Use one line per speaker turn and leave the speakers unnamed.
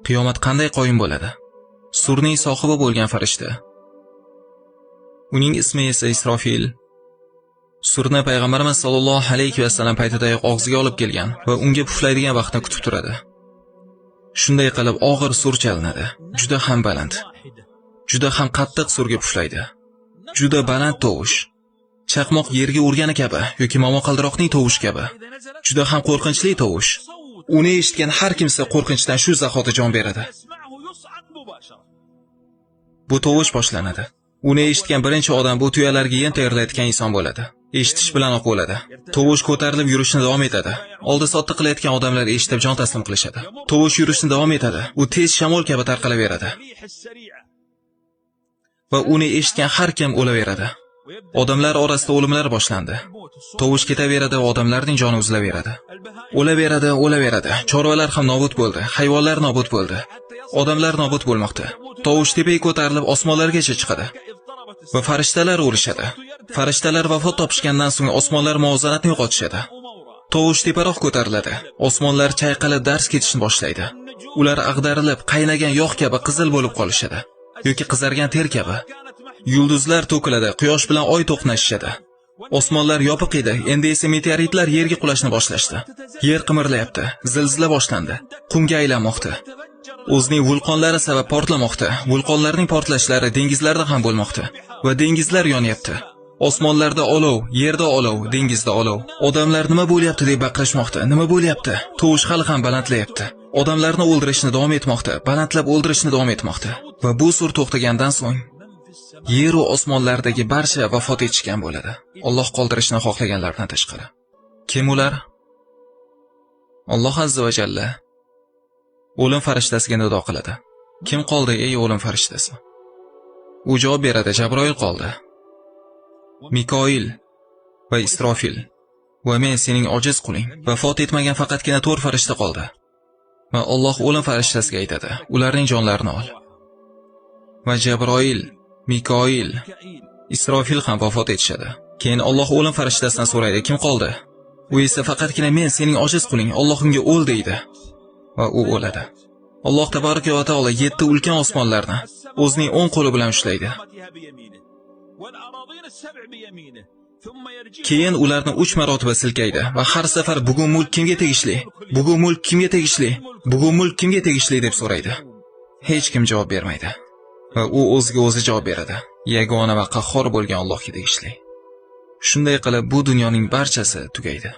Qiyomat qanday qoyim bo'ladi? Surning sohibi bo'lgan farishta. Uning ismi esa Isrofil. Surni payg'ambarimiz sollallohu alayhi vasallam paytidayoq og'ziga olib kelgan va unga puflaydigan vaqtni kutib turadi. Shunday qilib og'ir sur chalinadi. Juda ham baland. Juda ham qattiq surga puflaydi. Juda baland tovush. Chaqmoq yerga urgani kabi yoki momaqaldiroqning tovushi kabi. Juda ham qo'rqinchli tovush. Uni eshitgan har kimsa qo'rqinchdan shu zahoti jon beradi. Bu tovush boshlanadi. Uni eshitgan birinchi odam bu tuyalarga yem tayyorlayotgan inson bo'ladi. Eshitish bilanoq o'ladi. Tovush ko'tarilib yurishni davom etadi. Oldi-sotdi qilayotgan odamlar eshitib jon taslim qilishadi. Tovush yurishni davom etadi. U tez shamol kabi tarqalaveradi. Va uni eshitgan har kim o'laveradi. Odamlar orasida o'limlar boshlandi. Tovush ketaveradi va odamlarning joni uzilaveradi. O'laveradi, o'laveradi. Chorvalar ham nobud bo'ldi, hayvonlar nobud bo'ldi. Odamlar nobud bo'lmoqda. Tovush tepaga ko'tarilib osmonlargacha chiqadi. Va farishtalar o'lishadi. Farishtalar vafot topishgandan so'ng osmonlar muvozanatni yo'qotishadi. Tovush teparoq ko'tariladi. Osmonlar chayqalib dars ketishni boshlaydi. Ular ag'darilib, qaynagan yog' kabi qizil bo'lib qolishadi yoki qizargan ter kabi. Yulduzlar to'kiladi, quyosh bilan oy to'qnashishadi. Osmonlar yopiq edi, endi esa meteoritlar yerga qulashni boshlashdi. Yer qimirlayapti, zilzila boshlandi, qumga aylanmoqda. O'zining vulqonlari sabab portlamoqda. Vulqonlarning portlashlari dengizlarda ham bo'lmoqda va dengizlar yonyapti. Osmonlarda olov, yerda olov, dengizda olov. Odamlar nima bo'lyapti deb baqirishmoqda. Nima bo'lyapti? Tovush hali ham balandlayapti. Odamlarni o'ldirishni davom etmoqda, balandlab o'ldirishni davom etmoqda. Va bu sur to'xtagandan so'ng yer va osmonlardagi barcha vafot etishgan bo'ladi. Alloh qoldirishni xohlaganlardan tashqari. Kim ular? Alloh azza va jalla o'lim farishtasiga nido qiladi. Kim qoldi, ey o'lim farishtasi? U javob beradi, Jabroil qoldi. Mikoil va Isrofil va men sening ojiz quling. Vafot etmagan faqatgina 4 farishta qoldi. Va Alloh o'lim farishtasiga aytadi, ularning jonlarini ol. Va Jabroil, Mikoil, Isrofil ham vafot etishadi. Keyin Alloh o'lim farishtasidan so'raydi, kim qoldi? U esa faqatgina men sening ojiz quling, Alloh unga o'l deydi. Va u o'ladi. Alloh tabaraka va taolo 7 ulkan osmonlarni o'zining o'ng qo'li bilan ushlaydi. Keyin ularni 3 marotaba silkaydi va har safar bugun mulk kimga tegishli? Bugun mulk kimga tegishli? Bugun mulk kimga tegishli deb so'raydi. Hech kim javob bermaydi. Va u o'ziga o'zi javob beradi. Yagona va qahhor bo'lgan Allohga tegishli. Shunday qilib bu dunyoning barchasi tugaydi.